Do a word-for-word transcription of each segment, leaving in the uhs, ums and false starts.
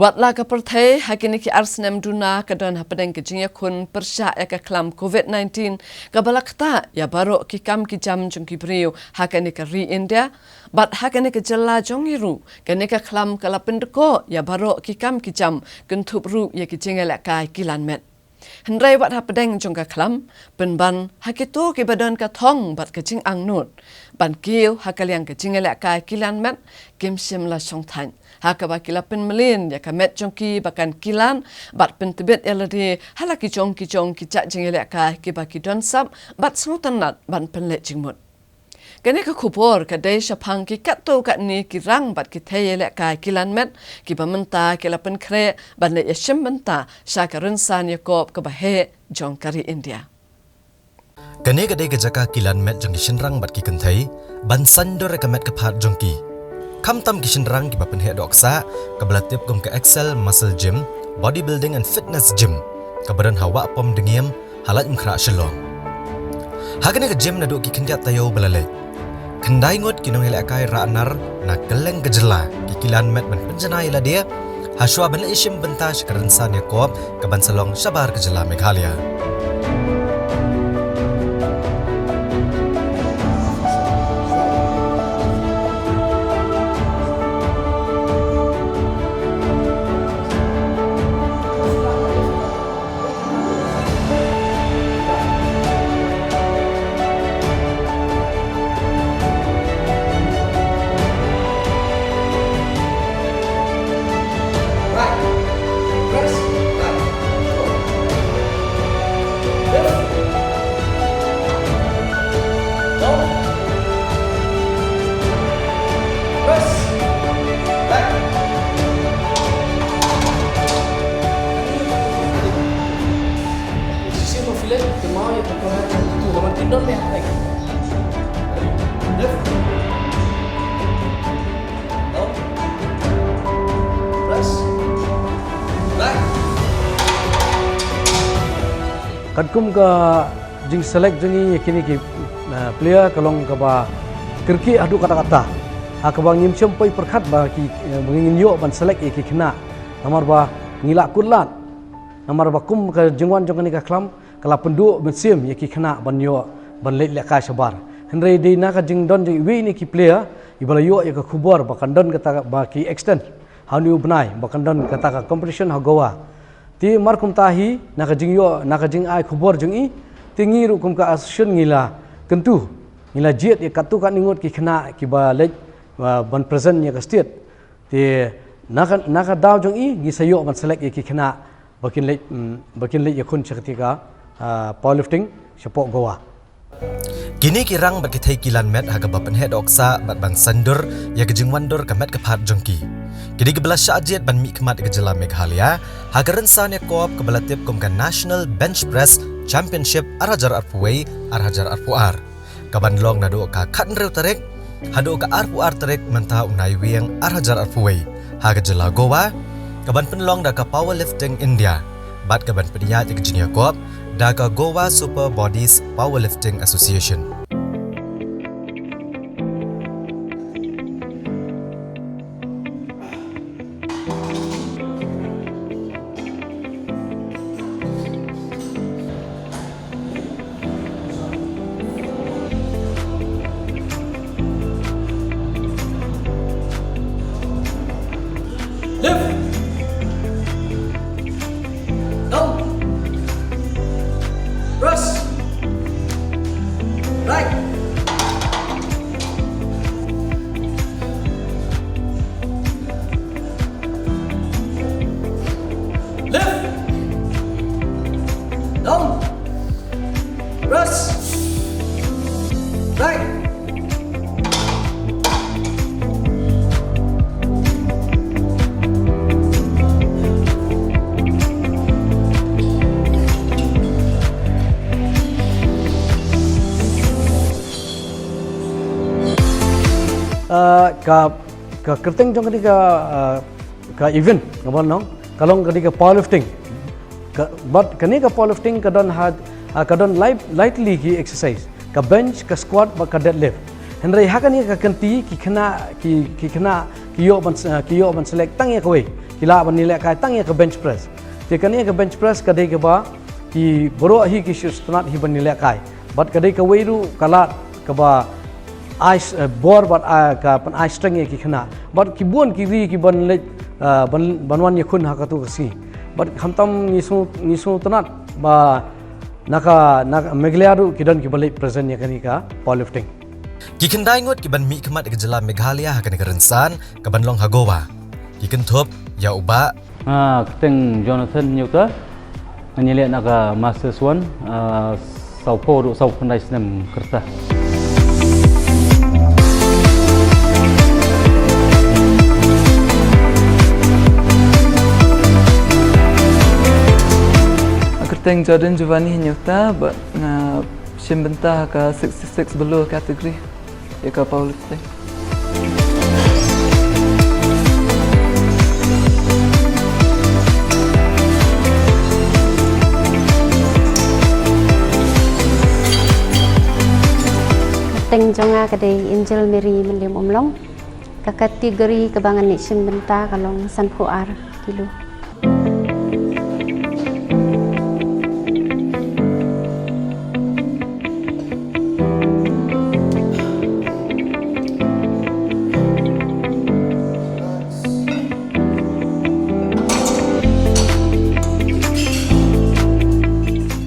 Wat la ka pyrthei ha kine ki ar snem duna ka don hapdeng ka jingïakhun pyrshah ïa ka khlam covid nineteen, kaba la ktah ïa baroh ki kam ki jam jong ki briew ha kane ka ri India, bad ha kane ka jylla jong ngi ruh, kane ka khlam ka la pyndkoh ïa baroh ki kam ki jam, kynthup ruh ïa ki jingïalehkai kilan met. Hynrei wat hapdeng jong ka khlam, pynban ha kito kiba don ka thong bad ka jingangnud ban kiew ha ka liang ka jingïalehkai kilan met, kim shym la shongthait, ha kaba ki la pynmlien ïa ka met jong ki ba kan kilan bad pyntbit ïa lade ha la ki jong ki jong ki jait jingïalehkai kiba ki don sap bad sngewtynnat ban pynleit jingmut. Kane ka khubor ka dei shaphang ki katto katne ki rang bad ki thei ïalehkai kilan met kiba mynta ki la pynkhreh ban leit ïashim bynta sha ka rynsan ïakop kaba heh jong ka ri India. Kane ka dei ka jaka kilan met jong ki shynrang bad ki kynthei ban saiñdur ïa ka met ka phad jong ki. Khamtam ki shynrang kiba pynheh dohksah, kaba la tip kum ka Excel Muscle Gym, Bodybuilding and Fitness Gym, kaba don ha Wah Pom Dngiem, ha Laitumkhrah Shillong. Ha kane ka gym naduh ki khyndiat taïew ba la leit, khyndai ngut ki nongïalehkai rah nar na kylleng ka jylla ki kilan met ban pynjanai ïa lade, ha shuwa ban leit ïashim bynta sha ka rynsan ïakop kaban sa long shabar ka jylla Meghalaya. Katkum ka jingselect jong ngi ïa kine ki, eh, player ka long kaba kyrkieh haduh katta katta. Ha kaba ngim shym poi pyrkhat ba ki, eh, ba ngin ïoh ban select ïa ki khynnah. Namar ba ngi la kut lad. Namar ba kum ka jingwan jong kane ka khlam, ka la pynduh mynsiem ïa ki khynnah ban ïoh ban leit lehkai shabar. Hynrei dei na ka jingdon jong iwei na ki player iba la ïoh ïa ka khubor ba kan don kata ba ki extend ha une u bnai ba kan don kata ka competition ha Goa. Te mar kumta hi na ka jingïoh, na ka jingai khubor jong i, te ngi ruh kum ka association ngi la kyntu, ngi la jied ïa katto katne ngut ki khynnah kiba leit, uh, ban present ïa ka state. Te na ka, na ka daw jong i ngi sa ïoh ban select ïa ki khynnah ba kin leit, mm, ba kin leit ïakhun sha kata ka, ah, powerlifting shapoh Goa. Kine ki rang bad ki thei kilan met ha kaba pynheh dohksah bad ban saiñdur ïa ka jingwandur ka met ka phad jong ki. Ki dei kiba la shah jied ban mihkhmat ïa ka jylla Meghalaya ha ka rynsan ïakop kaba la tip kum ka National Bench Press Championship ar hajar arphew wei, ar hajar arphew ar. Kaban long naduh ka khathynriew tarik haduh ka arphew ar tarik mynta u Naiwieng ar hajar arphew wei ha ka jylla Goa, kaban pynlong da ka Powerlifting India bad kaban pynïaid ïa ka jingïakop da ka Goa Super Bodies Powerlifting Association. Lift. Down. Press. Right. Lift. Down. Press. Right. Ah, ka, ka kyrteng jong kane ka, ah, ka event, nga ban ong, ka long kane ka powerlifting. Ka, bad kane ka powerlifting ka don ha, ah, ka don lai, lai tylli ki exercise. Ka bench, ka squat, bad ka deadlift. Hynrei ha kane ka kynti, ki khynnah, ki, ki khynnah, ki ïoh ban, ah, ki ïoh ban select tang ïa kawei. Ki lah ban ïalehkai tang ïa ka bench press. Te kane ka bench press ka dei kaba ki baroh hi ki sngewtynnat hi ban ïalehkai. Bad ka dei kawei ruh ka lad kaba ai s-, eh, bor bad, ah, ka pyn-ai strength ïa ki khynnah. Bad ki bun ki ri ki ban leit, ah, ban, ban wan ïakhun ha katu ka sngi. Bad khamtam ngi sngew, ngi sngewtynnat ba na ka, na ka Meghalaya ruh ki don kiba leit present ïa kane ka powerlifting. Ki khyndai ngut ki ban mihkhmat ïa ka jylla Meghalaya ha kane ka rynsan ka ban long ha Goa. Ki kynthup ïa u Bah. Ah, kyrteng Jonathan Nyuta. Ngan ïaleh na ka Masters one, ah, sawphew haduh sawphew khyndai snem ka rta. Kyrteng Jordan Giovanni Nyuta, ba nga shim bynta ha ka sixty-six below category ïa ka powerlifting. Kyrteng jong nga ka dei Angel Mary Mylliem Umlong. Ka category kaba ngan ïa shim bynta ka long sanphew ar kilo.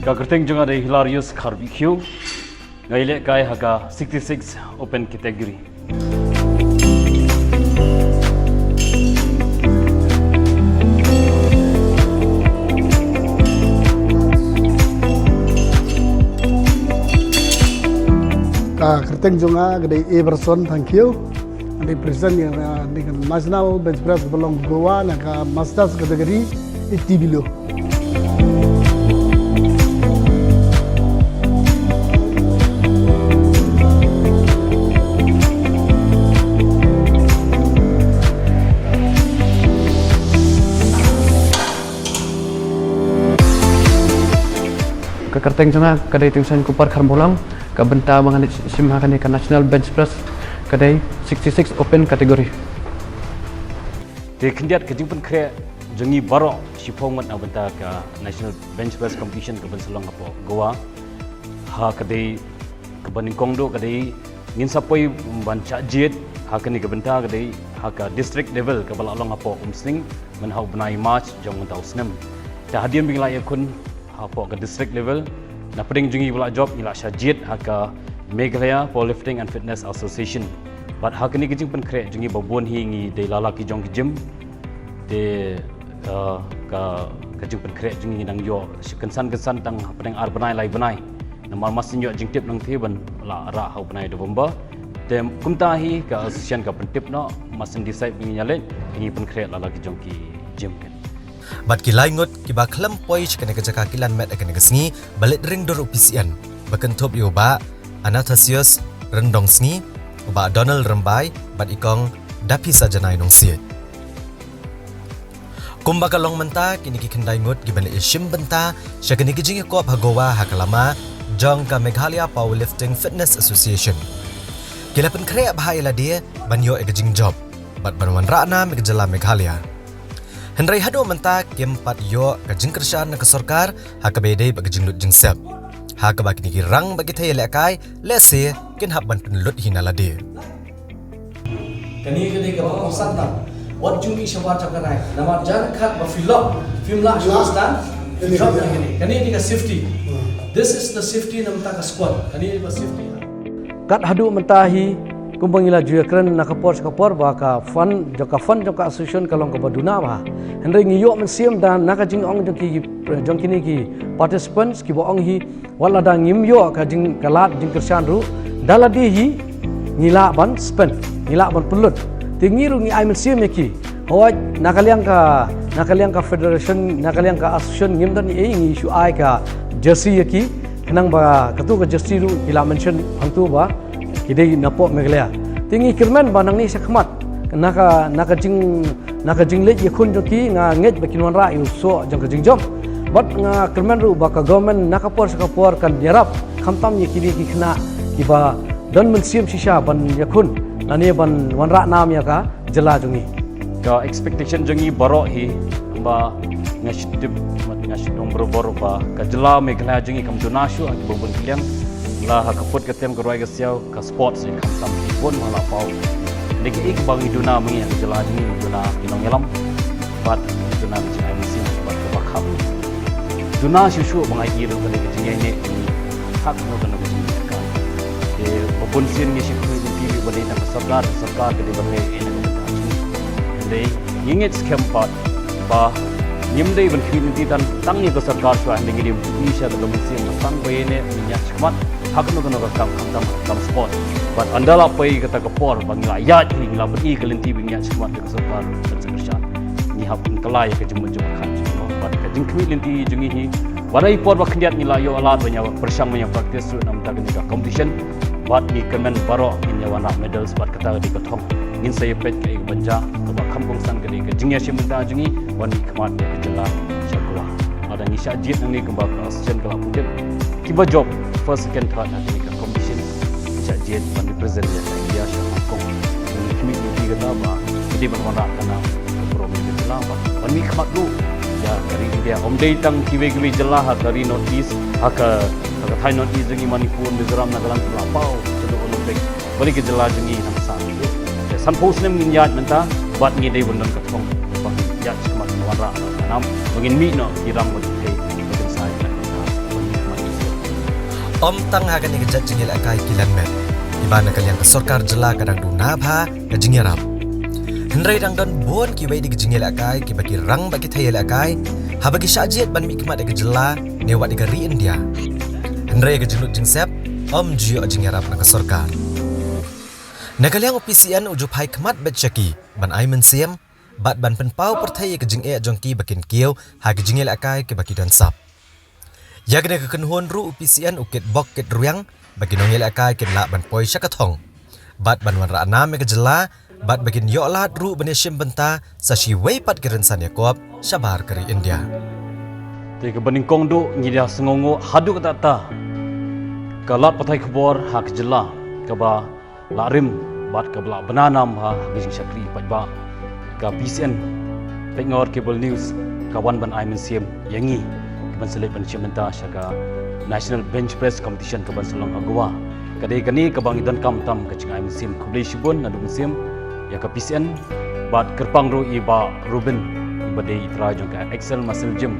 Ka kyrteng jong nga dei Hilarius Kharbihkhiew. Nga ïalehkai ha ka sixty-six open category. Ka kyrteng jong nga ka dei Everson Thangkhiew. Nga dei president ïa ka, ïa ka National Bench Press ba long Goa na ka Masters category eighty below. Ka kyrteng jong nga ka dei Tungsaiñ Kupar Kharmawlong, ka bynta ba ngan ïa shim ha kane ka National Bench Press ka dei sixty-six open category. Te khyndiat ka jingpynkhreh jong ngi baroh shiphew ngut na bynta ka National Bench Press Competition ka ban sa long hapoh Goa. Ha ka dei kaba nyngkong duh ka dei ngin sa poi ban shah jied ha kane ka bynta ka dei ha ka district level kaba la long hapoh Umsning mynta ha u bnai March jong mynta u snem. Te hadien ba ngi la ïakhun hapoh ka district level, na pdeng jong ngi ba la jop ngi la shah jied ha ka Meghalaya Powerlifting and Fitness Association. Bad ha kane ka jingpynkhreh jong ngi ba bun hi ngi dei la la ki jong ki gym. Te, uh, ka, ka jingpynkhreh jong ngi nang ïoh shi kynsan kynsan tang ha pdeng ar bnai lai bnai. Namar mar shu ïoh jingtip nangta ban la rah ha u bnai November. Te kumta hi ka association ka pyntip noh, mar shu decide ba ngin ïaleit, ngi pynkhreh la la ki jong ki gym kan. Bad ki lai ngut kiba khlem poi sha kane ka jaka kilan met ha kane ka sngi ba leit ring dur u P C N, ba kynthup ïa u Bah Athanasius Ryndongsngi, u Bah Donald Rymbai bad i Kong Daphisa Janai Nongsiej. Kumba ka long mynta, kine ki khyndai ngut kiban ïa shim bynta sha kane ka jingïakop ha Goa ha ka lama jong ka Meghalaya Powerlifting Fitness Association. Ki la pynkhreh bha ïa lade ban ïoh ïa ka jingjop bad ban wanrah nam ïa ka jylla Meghalaya. Hynrei haduh mynta kim pat ïoh ka jingkyrshan na ka sorkar ha kaba ïadei bad ka jinglut jingsep, ha kaba kine ki rang bad ki thei ïalehkai lehse kin hap ban pynlut hi na lade. Kane ka dei kaba kongsan tam. Wat ju mih shabar jong ka nai. Namar jan khat ba phi lok, phim lah shuh stan, phi drop na kane. Kane dei ka safety. This is the safety na bynta ka squad. Kane dei ka safety. Kat haduh mynta hi, kumba ngi la ju ïakren na ka por sha ka por ba ka fund, jong ka fund jong ka association ka long kaba duna bha. Hynrei ngi ïoh mynsiem da na ka jingong jong ki, jong kine ki participants kiba ong hi, wat lada ngim ïoh ka jing, ka lad jingkyrshan ruh, da lade hi ngi lah ban spend, ngi lah ban pynlut. Te ngi ruh ngi ai mynsiem ïa ki. Hooid, na ka liang ka, na ka liang ka federation, na ka liang ka association ngim don ei, ngi shu ai ka jersey ïa ki, khnang ba katu ka jersey ruh ki la mention hangtu ba ki dei na poh Meghalaya. Te ngi kyrmen ba nangne shakhmat, na ka, na ka jing, na ka jingleit ïakhun jong ki, nga ngeit ba kin wanrah ïa u soh jong ka jingjop. Bad nga kyrmen ruh ba ka government na ka por sha ka por kan ïarap khamtam ïa kine ki khynnah kiba don mynsiem shisha ban ïakhun lane ban wanrah nam ïa ka jylla jong ngi. Ka expectation jong ngi baroh hi, ba nga shu tip, nga shu ong barabor ba ka jylla Meghalaya jong ngi kam duna shuh ha kiba bun ki liang. La ha ka pud ka tem, ka rwai ka siaw, ka sports, ïa ka kam tam ki bun ma la paw. Lei kaei kaba ngi duna ma ngi ha ka jylla jong ngi, ngi duna ki nongïalam bad ngi duna ka jingai mynsiem bad kaba kham duna shuh shuh ba nga ïohi ruh ka dei ka jingïaineh ha kano kano ka jingïaineh ka. Te ba bun sien ngi shim khmih lynti ba dei tang ka sorkar, ka sorkar ka dei ban leh ïa ka bynta jong ngi. Hynrei ngi ngeit skhem pat ba ngim dei ban khmih lynti tang tang ïa ka sorkar shuwa, hynrei ngi dei ban ïohi sha ka mynsiem ba tang ba ïaineh, ngin ïaid shakhmat ha kano kano ka kam, khamtam ka kam sport. Bad ynda la poi kata ka por ba ngi la ïaid hi, ngi la pyni ka lynti ba ngi ïaid shakhmat da ka sorkar ban sa kyrshan, ngi hap ban kylla ïa ka jingmut jingpyrkhat jong ngi. Bad ka jingkhmih lynti jong ngi hi, ba na i por ba khyndiat ngi la ïoh lad ban ïa pyrshang ban ïa practice ruh na bynta kane ka competition. Bad ngi kyrmen baroh ngin ïa wanrah medals bad kata ka dei ka thong. Ngin sa ïa peit kaei kaban jia, kaba kham kongsan ka dei ka jingïashim bynta jong ngi ban mihkhmat ïa ka jylla sha Goa. Lada ngi shah jied nangne kumba ka association ka la pyntip, kiba jop first, second, third ha kane ka competition, ngi shah jied ban represent ïa ka India sha Hong Kong. Ngi khmih lynti kata ba ngi dei ban wanrah ka nam ka burom ïa ka jylla bad ban mihkhmat ruh ïa ka ri India. Ym dei tang kiwei kiwei jylla ha ka ri North East, ha ka, ha ka thaiñ North East jong ngi, Manipur, Mizoram, Nagaland, ki la paw sha ka Olympic. Balei ka jylla jong ngi nang sah? Te sanphew snem ngin ïaid mynta bad ngi dei ban don ka thong ba ngin ïaid shakhmat, ngin wanrah ka nam ba ngin mih noh ki rang ba ki thei ba kin sa ïa ka bynta ban mihkhmat. Ym tang ha kane ka jait jingïalehkai ki len met, iba na ka liang ka sorkar jylla ka dang duna bha ka jingïarap, hynrei dang don bun kiwei de ki jingïalehkai kiba ki rang bad ki thei ïalehkai haba ki shah jied ban mihkhmat ïa ka jylla ne wat ïa ka ri India. Hynrei ka jinglut jingsep ym ju ïoh jingïarap na ka sorkar. Na ka liang u P C N u ju phai khmat beit sha ki ban ai mynsiem bad ban pynpaw pyrthei ïa ka jingeh jong ki ba kin kiew ha ki jingïalehkai kiba ki don sap. Ïa kane ka kynhun ruh u P C N u kit bok kit rwiang ba ki nongïalehkai kin lah ban poi sha ka thong bad ban wanrah nam ïa ka jylla, bad ba kin ïoh lad ruh ban ïashim bynta sa shiwei pat ki rynsan ïakop shabar ka ri India. Te kaba nyngkong duh ngi da sngewnguh haduh katta katta ka lad pathai khubor ha ka jylla kaba la rim bad kaba la bna nam ha ka jingshakri paidbah. Ka P C N Pynngor Cable News ka wan ban ai mynsiem ïa ngi, ka ban sa leit ban shim bynta sha ka National Bench Press Competition ka ban sa long ha Goa. Ka dei kane kaba ngi donkam tam ka jingai mynsiem. Khublei shibun naduh mynsiem ïa ka P C N bad kyrpang ruh ïa i Bah Rubin, iba dei i trai jong ka Excel Muscle Gym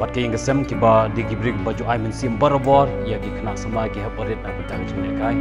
bad ka ïing ka sem, kiba dei ki briew ba ju ai mynsiem barabor ïa ki khynnah samla, ki hep barit na ka bynta ka jingïalehkai.